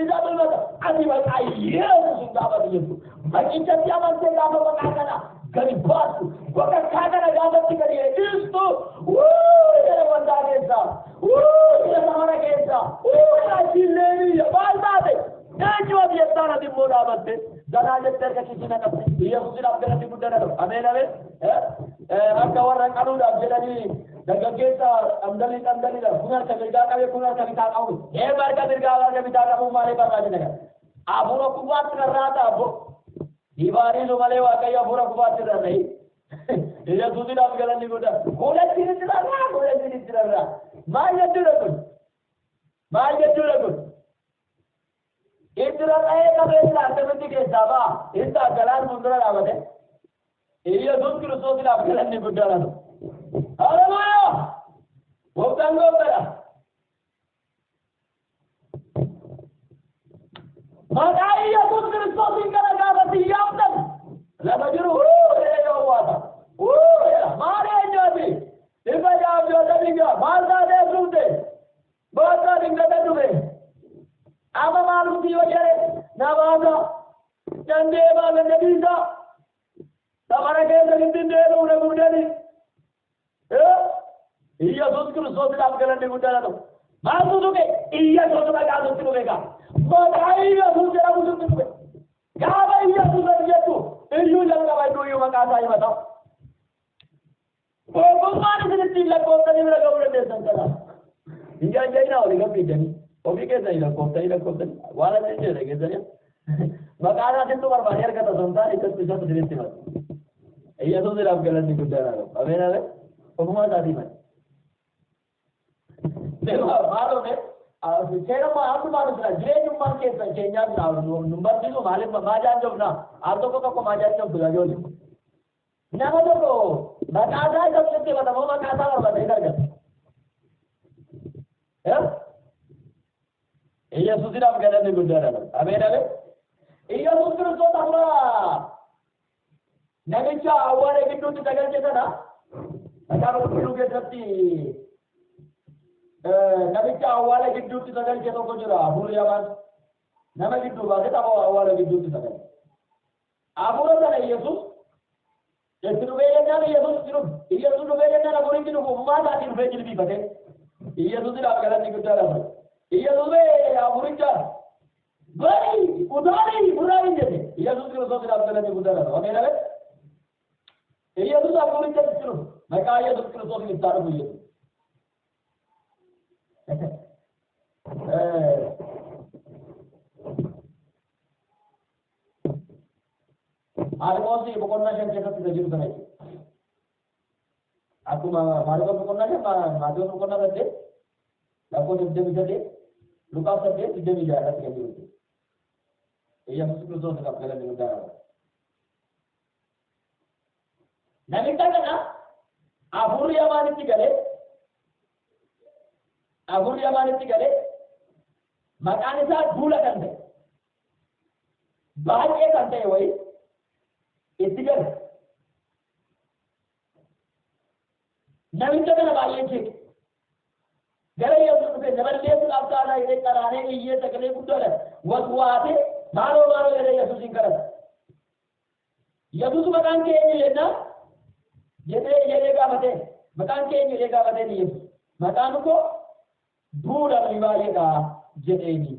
Isatu himata. Ati maqaa Yesuus hin gaafatu jettu. Maqichatti amantee gaafa maqaa kana gadi baastu. Bakakkaa kana gaafatti gadi dhiistu. Jedha waldaa keessaa. Jedha safara keessaa. Achiillee biyya maal taate? Eenyu ati jettaan ati immoo dhaabatte. Ganaa jettee harka kiisii naqatte. Iyyasuusiidhaaf galanni guddaa haa ta'u. Ameen ameen. Akka warra qaluudhaaf jedhanii dargaggeessa dhamdalii dhamdaliidha. Kun harka mirgaa qabee kun harka bitaa qabu. Eebba harka mirgaa harka bitaa qabu maalee barbaachisa kana. Hafuura kufaatti rarraa ta'a bo. Dhibaariisu malee Waaqayyo hafuura kufaatti rarra'i. Iyyasuusiidhaaf galanni guddaa. Kuulattiin itti rarraa kuulattiin itti rarraa. Maal jechuudha kun? Maal jechuudha kun? Itti rarra'ee qabeessa akkamitti keessaa ba'a? Itti galaan fuuldura dhaabate. Iyyasuus Kiristoosiidhaaf galanni guddaa haa ta'u. Haleluuyaa! Gooftaan gooftaadha. Maqaa Iyyasuus Kiristoosiin kana gaafatti yaamtan lafa jiru jedhee yoo waata. Maal eenyu ati? 666 maal taatee dhufte? Gooftaa dingata dhufe. Amma maalumti yoo jedhe na baasa. Nan deemaa ganda dhiisa. Safara keessa hin deebi'u na gubdani. Iyyasuus Kiristoosiidhaaf galanni guddaa haa ta'u. Maaltu tuqe? Iyyasuus maqaa sitti dhufe gaa. Maqaa Iyyasuus jedhamu sitti dhufe. Gaafa Iyyasuus ati jettu iyyuu jalqaba iddoo iyyuu maqaa isaa himata. Ogummaan isin ittiin lakkooftanii bira ga'uu dandeessan kana. Hin jaanjainaa olii gammiidanii. Ofii keessanii lakkooftanii lakkoftanii waan ati jedhe keessanii. Maqaa isaa sittu barbaadee argata osoo hin taane isatti isatti isinitti himata. Iyyasuusiidhaaf galanni guddaa haa ta'u. Ameen ameen. Ofumaa isaatii himata. Maaloo mee seerummaa hamdumaan jira jireenyummaan keessan keenyaan nu barsiisu maaliif maa jaanjofna al tokko tokko maa jaanjoftu ijoollee. Nama tokko maqaa isaa isa sitti himata moo maqaa isaa barbaadee argata? Iyyasuusiidhaaf galanni guddaa haa ta'u. Ameen ameen. Iyyasuus Kiristoos hafuura namicha awwaala gidduutti sagalche sana macaafa qulqulluu keessatti namicha awwaala gidduutti sagalche tokko jira hafuurri hamaan nama gidduu baasee tapha awwaala gidduutti sagalche. Hafuura sana Iyyasuus itti dhufee jennaan Iyyasuus itti dhufe. Iyyasuus dhufee jennaan hafuurichi dhufu ofumaa isaatii dhufee jilbiifate. Iyyasuusiidhaaf galanni guddaa haa ta'u. Iyyasuus hafuuricha bari utaalii furraa hin jenne. Iyyasuus Kiristoosiidhaaf galanni guddaa haa ta'u. Ameen ameen. Iyyasuus hafuuricha itti dhufe. Maqaa Iyyasuus Kiristoosiin itti haa dhufu Iyyasuus. Maarqoos boqonnaa 5 keessatti isa jiru sana jechuudha. Akkuma Maarqoos boqonnaa 5, Maatewos boqonnaa 8, lakkoofsa 28, Luqaas 8, 26 irratti kan jiru jechuudha. Iyyasuus Kiristoos galanni guddaa qaba. Namicha kana hafuurri hamaanitti galee hafuurri hamaanitti galee maqaan isaa duula kan ta'e. Baay'ee kan ta'e wayii itti gale. Namicha kana baay'ee jeeqe. Gara Yesuus dhufe na balleessuudhaaf taanaa jedhee qaraanee iyyee sagalee guddaadhaan waswaatee maaloo maaloo jedhee Yesuusin kadhate. Yesuus maqaan kee eenyu jennaan jedhee jedhee gaafatee maqaan kee eenyu jedhee gaafatee ni Yesuus. Maqaan koo duula nuyi baay'eedha jedheeni.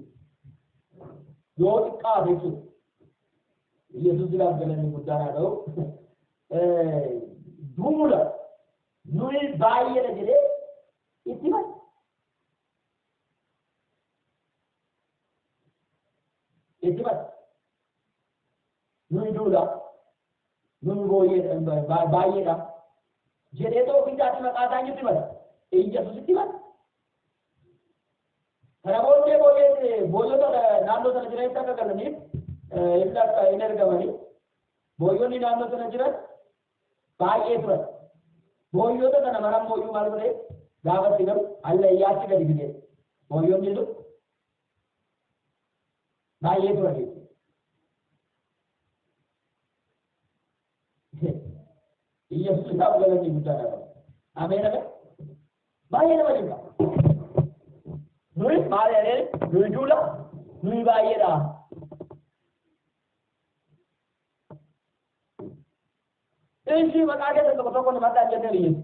Yoo xiqqaate jechuudha. Yesuus ilaaf galanni guddaan haa ta'u. Duula nuyi baay'eedha jedhee itti himate. Itti himate. Nuyi duula nuyi baay'eedha jedhee ta'uu ofii isaatii maqaa isaa eenyutti himate? Yesuusitti himate. Kana booddee booyyota naannoo sana jiranitti akka galaniif inni akka hin ergamanii booyyonni naannoo sana jiran baay'ee turan. Booyyota kana maran booyyuu maal godhee gaafa itti galu hallayyaatti gadi fide. Booyyonni sun baay'ee turan jechuudha. Yesuus isaaf galanni guddaa qaba. Ameen ameen. Baay'ee nama dinqa. Nuyi maal jedhee nuyi duula nuyi baay'eedha. Ishii maqaa keessan tokko tokko namadhaan jennee biyyeessu.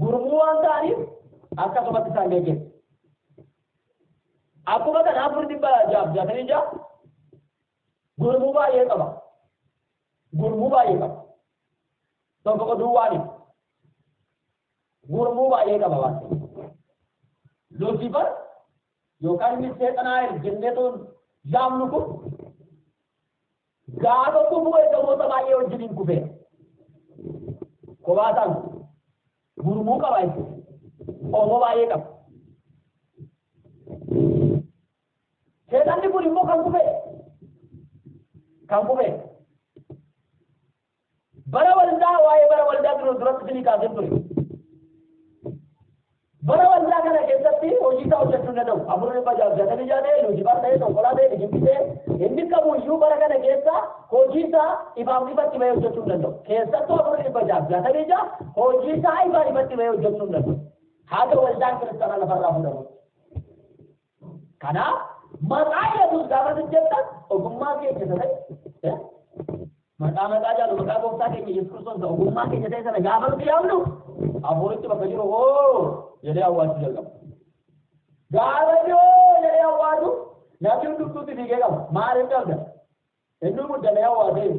Gurmuu waan ta'aniif akkasumatti isaan geggeessu. Akkuma kana 466 gurmuu baay'ee qaba. Gurmuu baay'ee qaba. Tokko duwwaani. Gurmuu baay'ee qaba waan ta'eef. Lucifer yookaan inni seexanaa jennee toon yaamnu kun gaafa kufuu ergamoota baay'ee wajjin hin kufee. Kophaa isaan gurmuu qaba jechuudha. Qomoo baay'ee qaba. Seexanni kun immoo kan kufe. Kan kufe. Bara waldaa waa'ee bara waldaa duratti isinii kaasee ture. Bara waldaa kana keessatti hojii isaa hojjechuu hin danda'u. 466 ta'e, Lucifer ta'e, Xonqolaa ta'e, Digimtii ta'e, inni qabu iyyuu bara kana keessa hojii isaa ifaaf ifatti bahee hojjechuu hin danda'u. Keessattuu 466 hojii isaa ifaan ifatti bahee hojjechuu hin danda'u. Haga waldaan kiristaanaa lafarraa fuudhamutti. Kanaaf maqaa Yesuus gaafa isin jettan ogummaa keenya isa ta'e maqaa maqaa jaalu maqaa gooftaa keenya Yesuus Kiristoos ogummaa keenya ta'e sana gaafa nuti yaamnu hafuurichi bakka jiru hoo jedhee awwaachuu jalqaba. Gaafa yoo jedhee awwaatu namni hundumtuutti fiigee qaba. Maaliif qabda? Inni muddamee awwaatee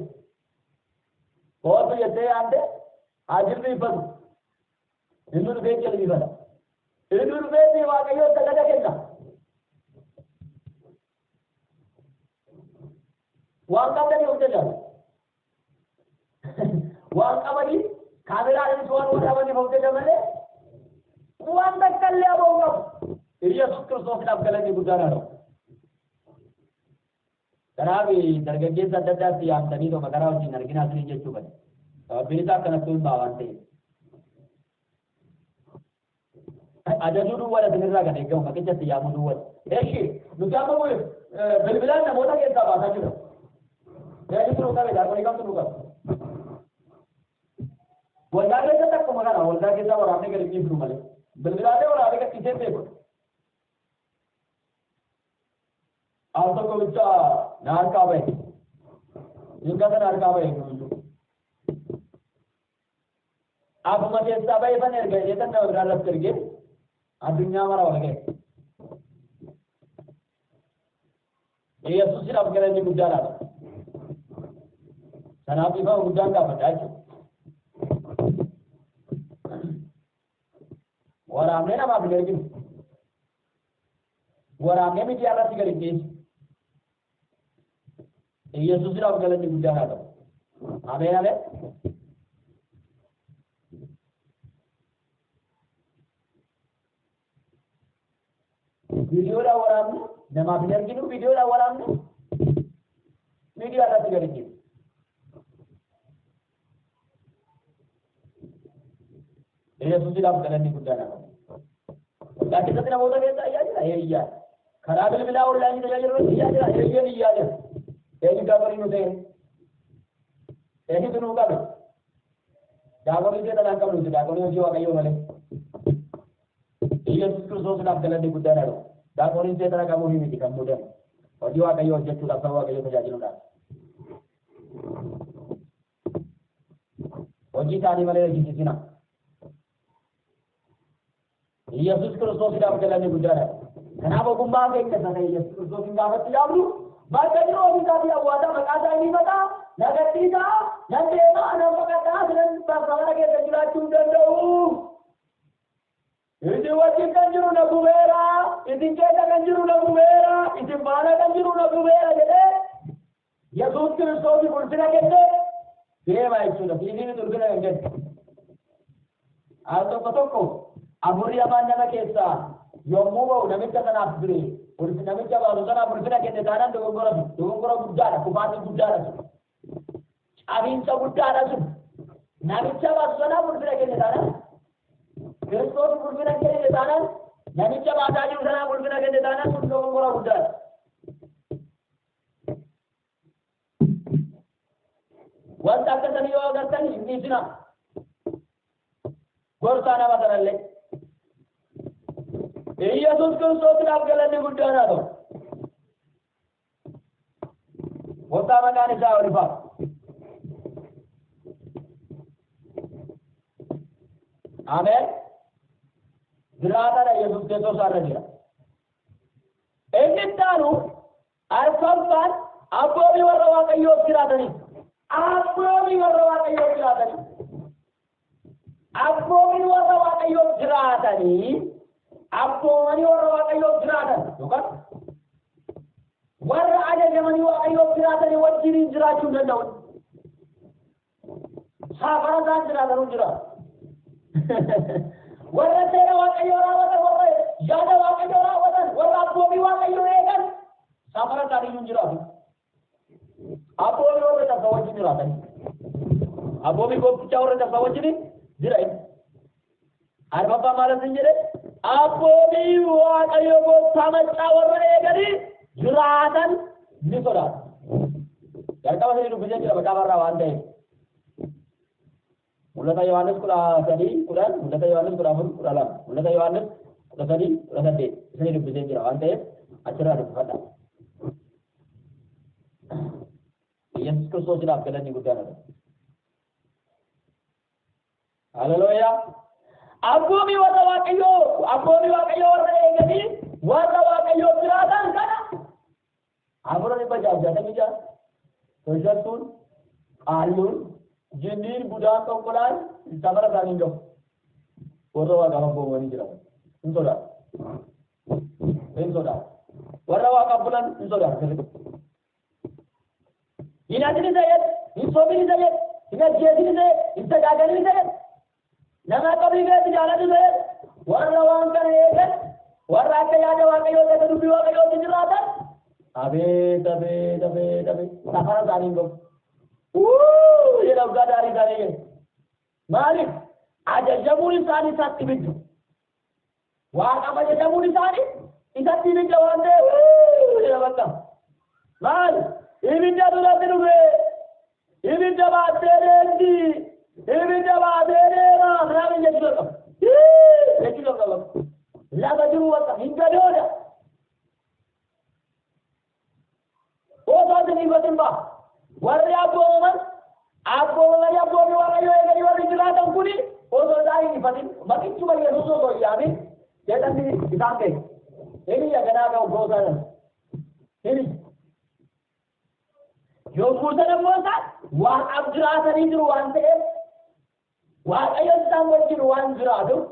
kootu jettee yaadde haa jilbiiffatu. Inni dhufee jilbiiffata. Inni dhufee Waaqayyoon sagada kenna. Waan qabdanii hojjetan. Waan qabanii kaameraadhaanis waan waraabaniif hojjetan malee waan takka illee aboo hin qabu. Yesuus Kiristoosiidhaaf galanni guddaan haa ta'u. Kanaaf dargaggeessa adda addaatti yaamtanii tokko karaa wajjin arginaa isiniin jechuu bade. Sababbiin isaa akkanatti hin ba'a waan ta'eef. Ajajuu duwwaadha isinirraa kan eegamu maqicha itti yaamuu duwwaadha. Eshi nuti amma bilbilaan namoota keessaa baasaa jirra. Eenyutu nu qabe daakonni kamtu nu qabe? Waldaa keessatti akkuma kana waldaa keessaa waraabnee gadi dhiifnu malee. Bilbilaalee waraabee gad dhiisee beeku. Al tokko bicha na harkaa bahe. Hingata na harkaa bahe nuyyuu. Akkuma keessaa bahe fan erga jedhee tan nama biraa irratti ergee addunyaa mara wal ga'e. Yesuusidhaaf galanni guddaan haa ta'u. Kanaaf dhiifama guddaan gaafadha jechuudha. Waraabnee namaaf hin erginu. Waraabnee miidiyaa irratti gadi hin dhiisu. Yesuusidhaaf galanni guddaan haa ta'u. Ameen ameen. Viidiyoodhaan waraabne namaaf hin erginu viidiyoodhaan waraabne miidiyaa irratti gadi hin dhiisu. Yesuusidhaaf galanni guddaan haa ta'u. Waldaa keessatti namoota keessa iyyaa jira eeyyaa. Karaa bilbilaa onlaayinii tajaajilu irratti iyyaa jira eeyyeen iyyaa jira. daaqonii nu seene? Eenyutu nuu qabe? Daaqonii seexanaan qabnu nuti daaqonii hojii Waaqayyoo malee. Iyyasuus Kiristoosiidhaaf galanni guddaan haa ta'u. Daaqoniin seexana qabuu miti kan muudame. Hojii Waaqayyoo hojjechuudhaaf saba Waaqayyoo tajaajiluudhaaf. Hojii isaanii malee hojjisiisina. Iyyasuus Kiristoosiidhaaf galanni guddaan haa ta'u. Kanaaf ogummaa keenya sana Iyyasuus Kiristoosiin gaafatti yaabnu bakka jiru ofii isaatii awwaataa maqaa isaa ni himataa na gadhiisaa nan deemaa nan baqadhaa sinan mana keessa jiraachuu hin danda'u. Isin wajjin kan jiru na gubeera, isin keessa kan jiru na gubeera, isin faana kan jiru na gubeera jedhee Yesuus Kiristoosiif ulfina kenne deema jechuudha. Fiiziin ulfina kan kenne. Al tokko tokko hafuurri hamaan nama keessaa yommuu ba'u namicha sanaaf bire namicha baasu sanaaf ulfina kenne taanaan dogoggora sun dogoggora guddaadha, kufaatii guddaadha sun, cabiinsa guddaadha sun. Namicha baasu sanaaf ulfina kenne taanaan, Kiristoos ulfina kenne taanaan, namicha baasaa jiru sanaaf ulfina kenne taanaan sun dogoggora guddaadha. Wanta akka sanii yoo agartan hin dhiisinaa. Gorsaa nama sanallee. Iyyasuus Kiristoosiidhaaf galanni guddaan haa ta'u. Gooftaa maqaan isaa ulfaa. Ameen. Jiraataadha Yesuus Kiristoos irra jira. Inni itti aanu arfaffaan abboomii warra Waaqayyoof jiraatanii. Abboomii warra Waaqayyoof jiraatanii. Abboomiin warra Waaqayyoof jiraatanii abboomanii warra Waaqayyoof jiraatan yookaan warra ajajamanii Waaqayyoof jiraatanii wajjiniin jiraachuu hin danda'u. Saafara isaan jiraatan hin jiraatu. Warra seera Waaqayyoo raawwatan, warra yaada Waaqayyoo raawwatan, warra abboomii Waaqayyoo eegan saafara isaanii hin jiraatu. Abboomii warra cabsan wajjin jiraatan. Abboomii gooftichaa warra cabsan wajjin jira inni. Arfaffaa maal isin jedhe? Abboomii Waaqayyo gooftaa maccaa warra eeganii jiraatan ni sodaatu. Jalqaba isin dubbisee jira macaafa irraa waan ta'eef. Mul'ata Yohaannis 13 10, Mul'ata Yohaannis 14 12, Mul'ata Yohaannis 13 18 isin dubbisee jira waan ta'eef achirraa dubbifadha. Yesuus Kiristoosiidhaaf galanni guddaan haa ta'u. Haleluuyaa. Abboomii warra Waaqayyoo, abboomii Waaqayyoo warra eeganii warra Waaqayyoo jiraatan kana 666 tolchattuun, qaalluun, jinniin, budaan, xonqolaan safara isaanii hin gahu. Warra Waaqaaf abboomanii jiraatan hin sodaatu. Hin sodaatu. Warra Waaqaaf bulan hin sodaatu sirriitti. Hin hatin isa jedhe, hin sobin isa jedhe, hin ajjeesin isa jedhe, hin sagaagalin isa jedhe, nama akka ofii keetti jaaladhu isa jedhe. Warra waan kana eegan, warra akka yaada Waaqayyootti akka dubbii Waaqayyootti jiraatan, abeet abeet abeet abeet safara isaanii hin gahu. Uuu jedha waggaa daarii isaanii jedhe. Maaliif? Ajajamuun isaanii isatti ibidda. Waaqaaf ajajamuun isaanii isatti ibidda waan ta'eef jedha bakka. Maal? Ibidda duratti dhufe. Ibidda baattee deemti. Ibidda baatee deema. Minaamin jechuu qaba. Jechuu qaba. Lafa jiru bakka hin gadooda. Osoo isin hifatin ba'a. Warri abboomaman abboomamanii abboomii Waaqayyoo eeganii warri jiraatan kuni osoo isaan hin hifatin maqichuma Yesuus osoo hin yaamin seexanni isaan beeka. Hin iyya ganaa ga'u goosaa sana. Hin iyya. Yommuu sana immoo isaan Waaqaaf jiraatanii jiru waan ta'eef Waaqayyo isaan wajjin waan jiraatuuf,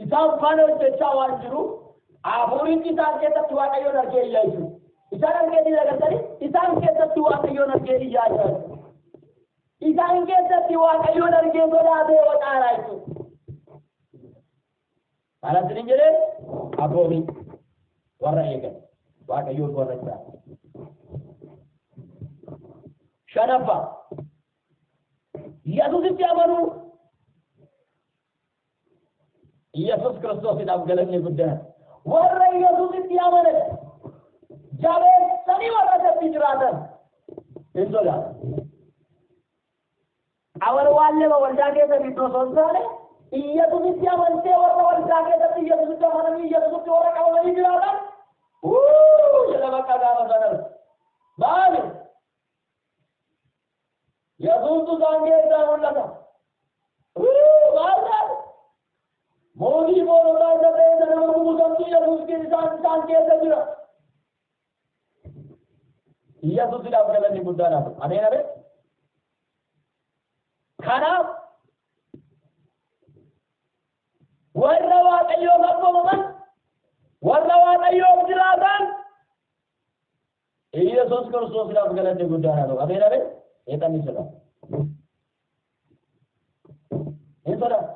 isaan faana hojjechaa waan jiruuf, hafuurichi isaan keessatti Waaqayyoon argee iyyaa jechuudha. Isaan argee ni agartanii isaan keessatti Waaqayyoon argee iyyaa jira jechuudha. Isaan keessatti Waaqayyoon argee sodaatee wacaaraa jechuudha. Kanatti ni jedhee abboomii warra eegan Waaqayyoon warra jiraatan. Shanaffaa Yesuusitti amanuu. Yesuus Kiristoosiidhaaf galanni guddaan. Warra Yesuusitti amanan jabeessanii warra isatti jiraatan. Hin sodaatu. Awwal waan lama waldaa keessa bitu osoo hin taane, Iyyasusitti amantee warra waldaa keessatti Iyyasusitti amananii Iyyasusitti warra qabamanii jiraatan jedha bakka gaafa sanas. Maali? Yesuustu isaan keessaa mul'ata. Maal taate? Mootii moototaa isa ta'e isa nama gubu santu Yesuus isaan keessa jira. Yesuusidhaaf galanni guddaan haa ta'u. Ameen ameen. Kanaaf warra Waaqayyoof abboomaman, warra Waaqayyoof jiraatan, Yesuus Kiristoosiidhaaf galanni guddaan haa ta'u. Ameen ameen. Seexanni sodaata. Hin sodaatu.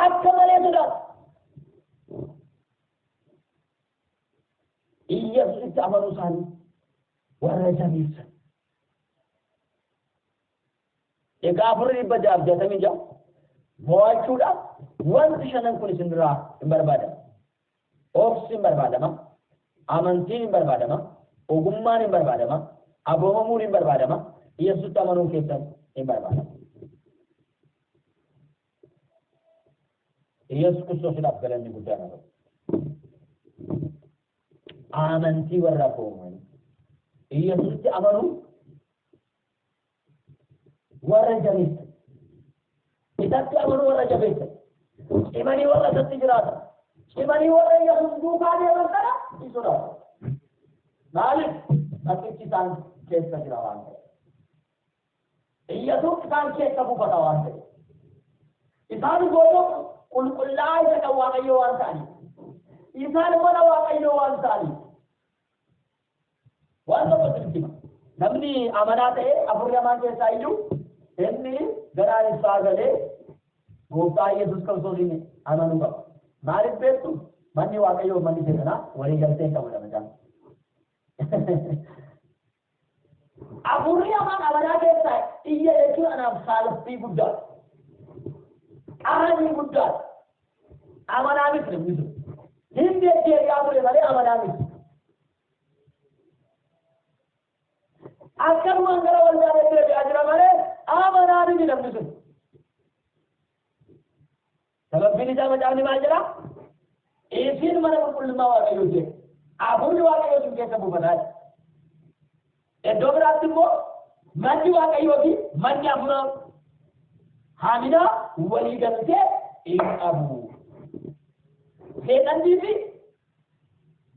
Akka malee sodaatu. Iyyasuusitti amanuu isaanii warra jabeessan. Egaa 466 mo'achuudhaaf wanti shanan kun isinirraa hin barbaadamu. Obsi hin barbaadama. Amantiin hin barbaadama. Ogummaan hin barbaadama. Aboomamuun hin barbaadama. Yesuusitti amanuun keessan hin barbaadama. Yesuus Kiristoosiidhaaf galanni guddaan haa ta'u. Amantii warra abboomamanii. Yesuusitti amanuu warra jabeessan. Isatti amanuu warra jabeessan. Cimanii warra isatti jiraatan. Cimanii warra Yesuus duukaa deeman kana hin sodaatu. Maaliif? Bakkichi isaan keessa jira waan ta'eef. Iyyasuus isaan keessa buufata waan ta'eef. Isaan godoo qulqullaa'aa isa kan Waaqayyoo waan ta'aniif. Isaan mana Waaqayyoo waan ta'aniif. Waan tokko isinitti hima. Namni amanaa ta'e afurri hamaan keessaa iyyuu inni garaan isaa galee gooftaa Yesuus Kiristoosiin amanuu qaba. Maaliif beektu? Manni Waaqayyoo manni seexanaa walii galtee hin qabu dha. Afurri hamaan amanaa keessaa iyya jechuun anaaf saalfii guddaadha. Qaanii guddaadha. Amanaa miti namni sun. Hin deddeebi'aa ture malee amanaa miti. Akkanumaan gara waldaa deddeebi'aa jira malee amanaa miti namni sun. Sababbiin isaa macaafni maal jedha? Isin mana qulqullummaa Waaqayyoo jedha. Hafuurri Waaqayyoo isin keessa buufataa jira. Iddoo biraatti immoo manni Waaqayyoo fi manni hafuura haaminaa walii galtee hin qabu. Seexannii fi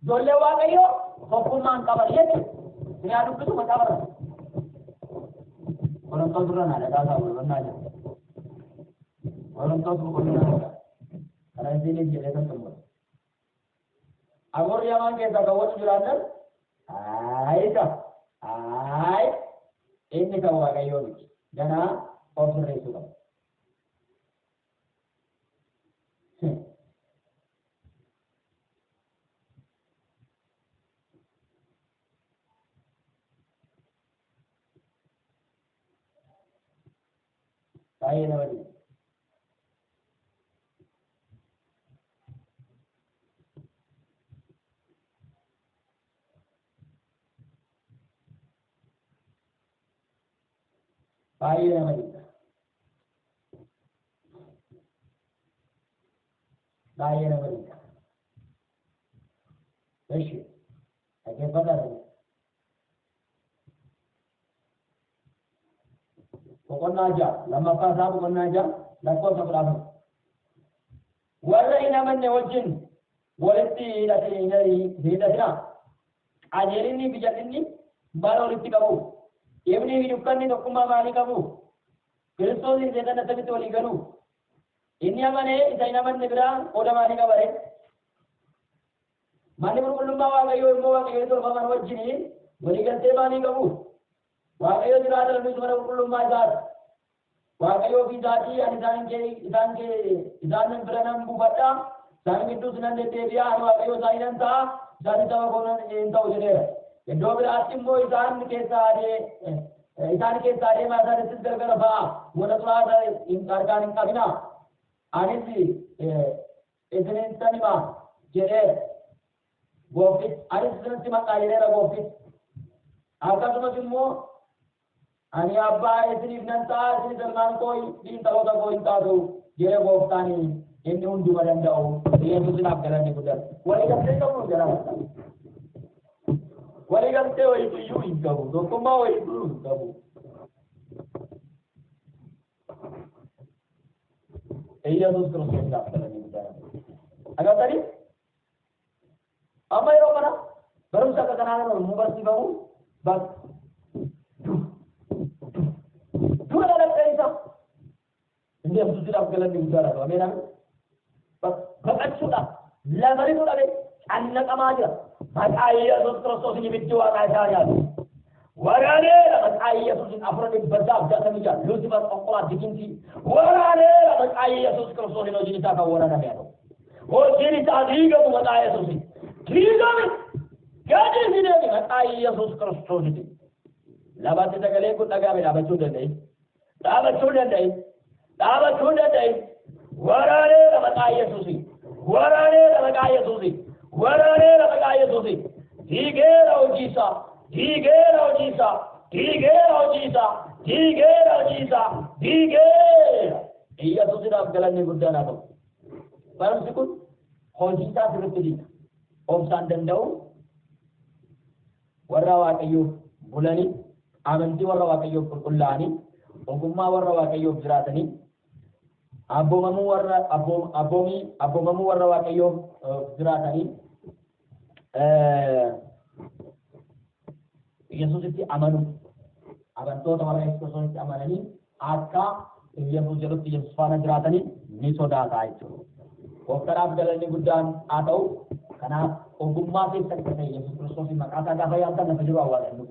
ijoollee Waaqayyoo tokkummaa hin qaban jechuudha. Isin haa dubbisu macaafa irratti. Qorontoos irra naa dhagaa isaa walhubannaa jira. Qorontoos boqonnaa ja'a. Kana isiniif jedhee kan xumura. Amoorri hamaan keessaa kan wacu jiraannan aayika aay inni kan Waaqayyoo miti. Ganaa of sirreessuu qaba. Baay'ee nama dhiba. Baay'ee nama dhiba. Baay'ee nama dhiba. Eshi dhaggeeffadhaa ta'e. Boqonnaa 6, lammaffaa isaa boqonnaa 6 lakkoofsa 14. Warra hin amanne wajjin walitti hin hidhatinaa. Qajeelinni fi jal'inni maal walitti qabu? Ifni fi dukkanni tokkummaa maalii qabu? Kiristoosii fi Seexanni attamitti walii galu? Inni amane isa hin amanne biraa qooda maalii qaba ree? Manni qulqullummaa Waaqayyoo immoo waaqayyoolii tolfaman wajjin walii galtee maalii qabu? Waaqayyo jiraata, nus mana qulqullummaa isaati. Waaqayyo ofii isaatii ani isaan kee isaan kee isaan bira nan buufadha, isaan gidduus nan deddeebi'a, ani Waaqayyo isaanii nan ta'a, isaanis saba koo nan hin ta'u jedheera. Iddoo biraatti immoo isaan keessaa adee isaan keessaa adeemaa, isaanittis gargar ba'a, wanta xuraa'aa hin harkaan hin qabinaa. Anis isinittan hima jedheera. Gooftichi anis isinitti maqaa jedheera gooftichi. Akkasumas immoo ani abbaa isiniif nan ta'a, isinis ilmaan koo intaloota koo hin taatu jedhe gooftaan inni hunduma danda'u. Yesuusinaaf galanni guddata. Walii galtee qabu jala. Walii galtee wayiitu iyyuu hin qabu. Tokkummaa wayiitu hin qabu. Yesuus Kiristoosinaaf galanni guddata. Agartanii? Amma yeroo kana barumsa akka kanaa kana yommuu barsiifamu bakka dura dhalattee isaa inni Yesuusiidhaaf galanni guddaadha. Ameen ameen. Baqachuudhaaf lafa rituu dhabe cannaqamaa jira. Maqaa Yesuus Kiristoosiin ibiddi waaqaa isaa nyaatu. Waraaneera maqaa Yesuusiin 466 Luusifar qoqqoraa digintii. Waraaneera maqaa Yesuus Kiristoosiin hojiin isaa kan waraaname haa ta'u. Hojiin isaa diigamu maqaa Yesuusiin. Diigame gadi si deemi maqaa Yesuus Kiristoosiin. Lafatti sagaleen kun dhaga'ame dhaabachuu hin danda'in. Dhaabachuu hin danda'in. Dhaabachuu hin danda'in. Waraaneera maqaa Yesuusiin. Waraaneera maqaa Yesuusiin. Waraaneera maqaa Yesuusiin. Diigeera hojii isaa. Diigeera hojii isaa. Diigeera hojii isaa. Diigeera hojii isaa. Diigeera. Yesuusiidhaaf galanni guddaan haa ta'u. Barumsi kun hojii isaa sirriitti diiga. Obsaan danda'u warra Waaqayyoof bulanii, amantii warra Waaqayyoof qulqullaa'anii, ogummaa warra Waaqayyoof jiraatanii, abboomamuu warra abboomii abboomamuu warra Waaqayyoof jiraatanii, Yesuusitti amanuu, amantoota warra Yesuus Kiristoositti amananii akka Yesuus jedhutti Yesuus faana jiraatanii ni sodaata jechuudha. Gooftaadhaaf galanni guddaan haa ta'u. Kanaaf ogummaa keessan kan ta'e Yesuus Kiristoosiin maqaa isaa gaafa yaamtan lafa jiru awwaalannu.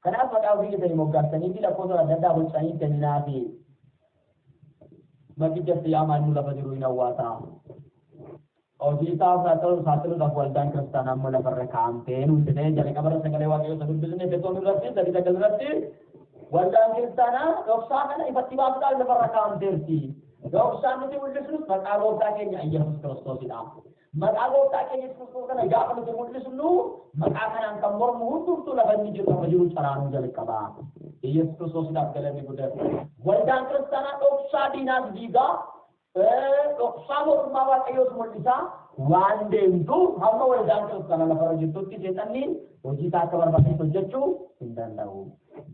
Kanaaf maqaa ofii keessanii moggaastanii fi lakkoofsa adda addaa bocanii kenninaa fi maqichatti yaamaa inni lafa jiru hin awwaata. Hojii isaa saaxiluudhaaf waldaan kiristaanaa immoo lafarra kaa'amtee nuun jedhee jalqabarra sagalee Waaqayyoo isa dubbisne Efesoon irratti 3:9 irratti waldaan kiristaanaa dhoksaa kana ifatti baasuudhaan lafarra kaa'amteerti. Dhoksaan nuti mul'isnus maqaa gooftaa keenya Iyyasuus Kiristoosidha. Maqaa gooftaa keenya Yesuus Kiristoos kana gaafa nuti mul'isnu maqaa kanaan kan mormu hundumtuu lafa inni jiru lafa jiru caraanuu jalqaba. Iyyasuus Kiristoosidhaaf galanni guddatu. Waldaan kiristaanaa dhoksaa diinaas diigaa, dhoksaa mootummaa Waaqayyoos mul'isaa waan deemtuuf hamma waldaan kiristaanaa lafarra jirtutti seexanni hojii isaa akka barbaadetti hojjechuu hin danda'u.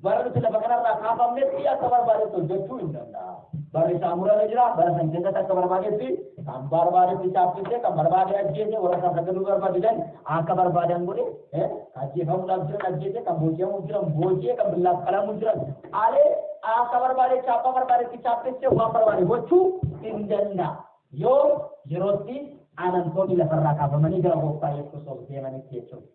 Bara nuti lafa kanarraa kaafamnetti akka barbaadetti hojjechuu hin danda'a. Barri isaa murame jira, bara san keessatti akka barbaadetti kan barbaadetti chaappissee, kan barbaade ajjeese, warra isaa sagaduu barbaadan akka barbaadan godhe, kan ajjeefamuudhaaf jiran ajjeese, kan booji'amuuf jiran booji'ee, kan billaaf qalamuuf jiran qalee akka barbaade chaappaa barbaadetti chaappissee waan barbaade gochuu hin danda'a. Yoo yerootti amantoonni lafarraa kaafamanii gara gooftaa Yesuus Kiristoos deemanitti jechuudha.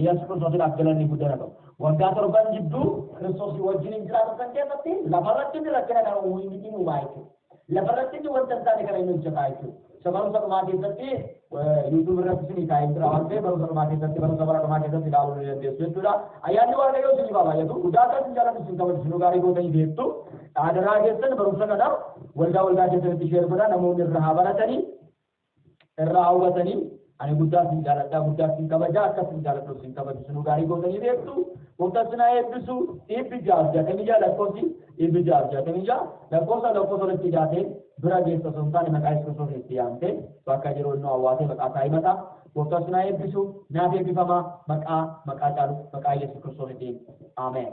Yesuus Kiristoosiidhaaf galanni guddaan haa ta'u. Waggaa 7 jidduu Kiristoosii wajjin hin jiraatu san keessatti lafarratti inni rakkina kana uumuu inni uumaa jechuudha. Lafarratti inni wanta hin taane kana inni hojjetaa jechuudha. Isa barumsa dhumaa keessatti YouTube irratti isinii kaa'ee jira waan ta'eef barumsa dhumaa keessatti barumsa bara dhumaa keessatti ilaaluu ni dandeessu jechuudha. Ayyaanni Waaqayyoo isiniif haa baay'atu. Guddaa akka isin jaalladhu isin kabaju isinuu gaarii gootanii beektu. Adaraa keessan barumsa kana waldaa waldaa keessanitti share godhaa, namoonni irraa haa baratanii, irraa haa hubatanii. Ani guddaa isin jaalladha, guddaa isin kabaja, akka isin jaalladhu isin kabaju isinuu gaarii gootanii beektu. Gooftaan isin haa eebbisu. 666 lakkoofsi 666 lakkoofsa lakkoofsa walitti hidhaatee bira geessa osoo hin taane maqaa Yesuus Kiristoos itti yaamtee bakka jiru innoo awwaatee maqaa isaa himata. Gooftaan isin haa eebbisu. Naaf eebbifamaa maqaa maqaa caalu maqaa Yesuus Kiristoositiin. Ameen.